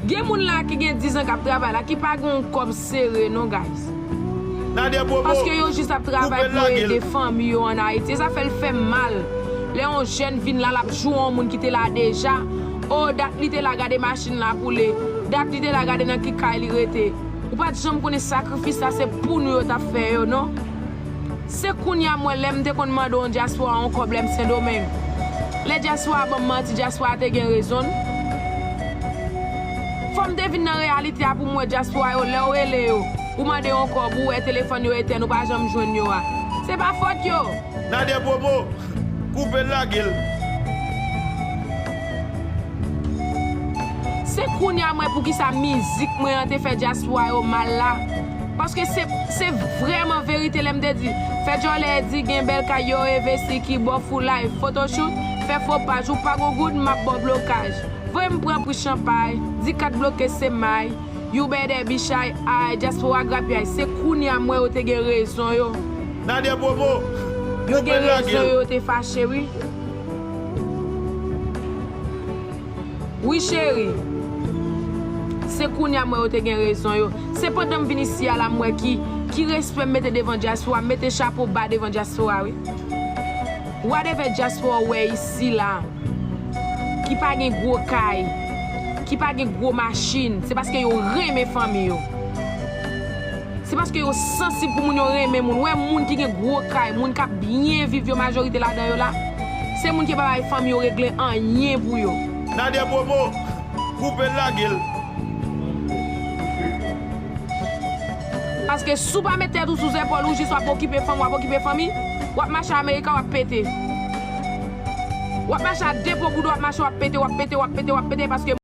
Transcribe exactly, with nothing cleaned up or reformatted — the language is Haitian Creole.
Gen moun la ki gen diz an k ap travay la, ki pa gen yon kòb sere non, guys. Paske yo jis ap travay pou ede fanmi yo ann Ayiti. E sa fè l fè m mal. Lè yon jèn vin la, l ap joure yon moun ki te la deja. O, dat li te la, gade machin la pou li. Dat li te la, gade nan ki kay li rete. Ou pa t janm konnen sakrifis sa se pou nou yo t ap fè yo, non. Se kounye a m wè lè m te konn mande yon dyaspora yon kòb lè m Sendomeng. Lè dyaspora ban m manti, dyaspora te gen rezon l. Fò m te vin nan reyalite a pou m wè dyaspora yo, lè w rele yo, ou mande yon kòb, ou wè telefòn yo etèn, ou pa janm jwenn yo a. Se pa fòt yo. Nadè Bobo, koupe l, lage l. Se kounye a m wè poukisa mizik mwen an te fè dyaspora yo mal la. Paske se, se vrèman verite lè m te di, fè djòlè di gen bèl kay yo envesti ki bò foulay, photoshoot, fè fo paj, ou pa gon goud, m ap ba w blokaj. Voye m pran pri chanpay, di kat bloke se may, you better be shy, ay, dyaspora grapyay, se kounye a m wè yo te gen rezon yo. Nadè Bobo, yo gen rezon yo, yo te fache, wi. Wi, cheri. Se kounye a m wè yo te gen rezon yo. Se pandan m vin isi a la m wè ki, ki respè m mete devan dyaspora, m mete chapo ba devan dyaspora, wi. Whatever dyaspora w wè isi la, ki pa gen gwo kay, ki pa gen gwo machin, se paske yo renmen fanmi yo. Se paske yo sansib pou moun yo renmen moun. Wè moun ki gen gwo kay, moun k ap byen viv yo majorite ladan yo la, se moun ki pa bay fanmi yo regle anyen pou yo. Nadè Bobo, koupe l, lage l. Paske si w pa met tèt ou sou zepòl ou, jis w ap okipe fanm, w ap okipe fanmi, w ap mache Amerika, w ap pete. W ap mache a de po boud, w ap mache, w ap pete, w ap pete, w ap pete, w ap pete, paske